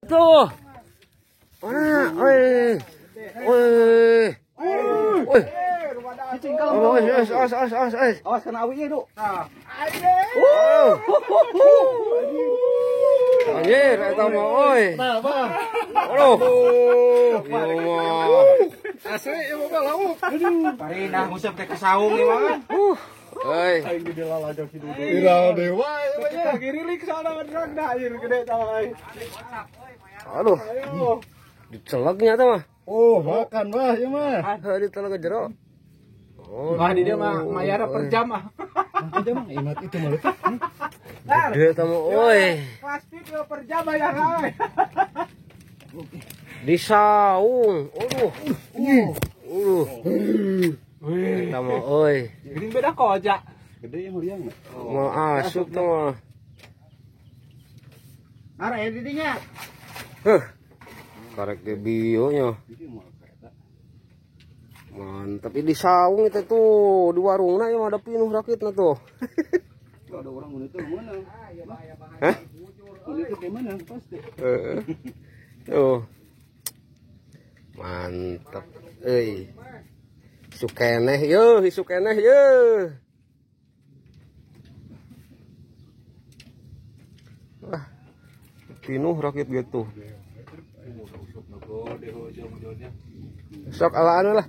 Tuh. Mana? Oi. Oi. Oi. Awas, awas, awas, awas, awas. Awas kena awinya, Duk. Nah. Anjir, eta mah euy. Aduh. Asli ieu mah lauk. Aduh. Parina nguseup teh ka saung ieu mah. Euy. Aing di lalajo ki dudu. Ira dewa ieu mah. Girilik sana drag dah anjir gede tah euy. Aduh. Dicelegnya tah mah. Oh, makan mah ieu mah. Heuh diteleg jero. Oh, wah, di dia mah mayar per jam ah. Per jam mah imat itu mah leutik. Gede tah mah euy. Kelas VIP per jam bayar euy. Di saung. Aduh. Aduh. Eta mah euy. Geuning beda koja. Gede yang meriang mah. Mau asup tah mah. Ara ya di dinya. Heuh. Karek ge bionya. Mantap, ini di saung itu tuh, di warungna ya ada pinuh rakitna tuh. Ada orang mun itu mana? Hah? Mun itu kayak mana pasti. Heeh. Tuh. Mantap euy. Isuk keneh yeuh, isuk keneh yeuh. Wah. Pinuh rakit gitu. Sok alaan lah.